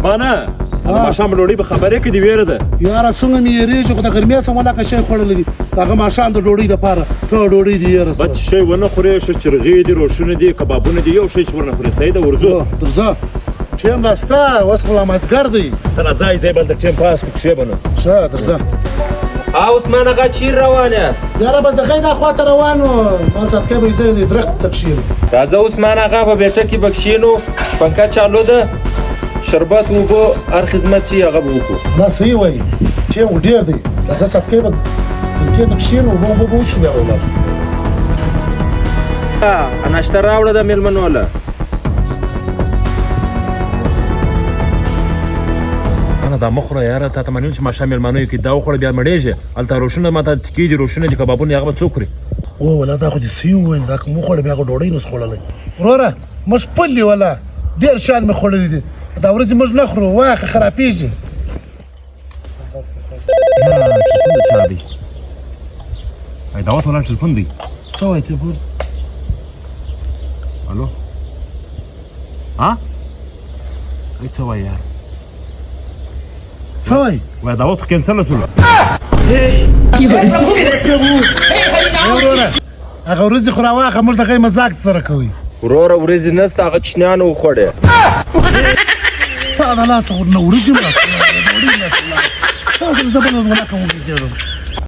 عثمانه، د ماښام ډوډۍ په خبرې کې دی ویره ده. یاره، څنګه مې یریږي، خو د غرمې سم ولاکه شی خوړلی دي، د هغه ماښام د ډوډۍ دپاره ته ډوډۍ دي یاره. بچ شی ونه خورې، ښه چرغې دي، روشونه دي، کبابونه دي، یو شی چې ورنه خورې، صحیح ده؟ ورځو. درځه، ټیم لا سته، اوس خو لا مازدیګر دی. ته راځه، ځای بل ته ټیم پاس کړو، کښېبه نو. ښه، درځه. عثمان آقا، چیر روان یاست؟ یاره، بس د غی دا خواته روان و، مال ساتکی به یې ځای درخت ته کښېنو. راځه عثمان آقا، په بیټک کې به کښېنو، پنکه چالو ده، شربت، اوبه، هر خدمت چې هغه به وکړو. دا صحیح وایي، ټیم خو ډېر دی. راځه ساتکی به پنکې ته کښېنو، اوبه اوبه به وڅښو، بیا به ولاړ. ناشته راوړه د مېلمنو له. نه، دا مخ خوره یاره، تا ته منل چې ماښام مېلمانه یو کې دا وخوړه بیا مړېږې. هلته روشونه ماته تکې دي، روشونه دي، کبابونه، هغه به څوک خوري؟ او ولا، دا خو دې صحیح وویل، دا که مو خوړه بیا خو ډوډۍ نسو خوړلی. وروره، موږ پلي ولا ډېر شیان مې خوړلي دي، دا ورځې موږ نه خورو، واخه خرابېږي. ټلیفون د چا دی؟ ای دعوت ولا ټلیفون دی. څه وایې ته پور؟ الو، ها، ای څه وایې یار؟ څه وایې؟ وایي دعوت خو کینسل شول. وروره، هغه ورځې خو راواخه، موږ دغه مزاک سره کوي. وروره، ورځې نسته، هغه چنیانو وخوړې. تا د لاسه خو نه ورځې مړه شوه، ډوډۍ نه شوه. تاسو زه بله ورځ ولاکه وګرځېږم.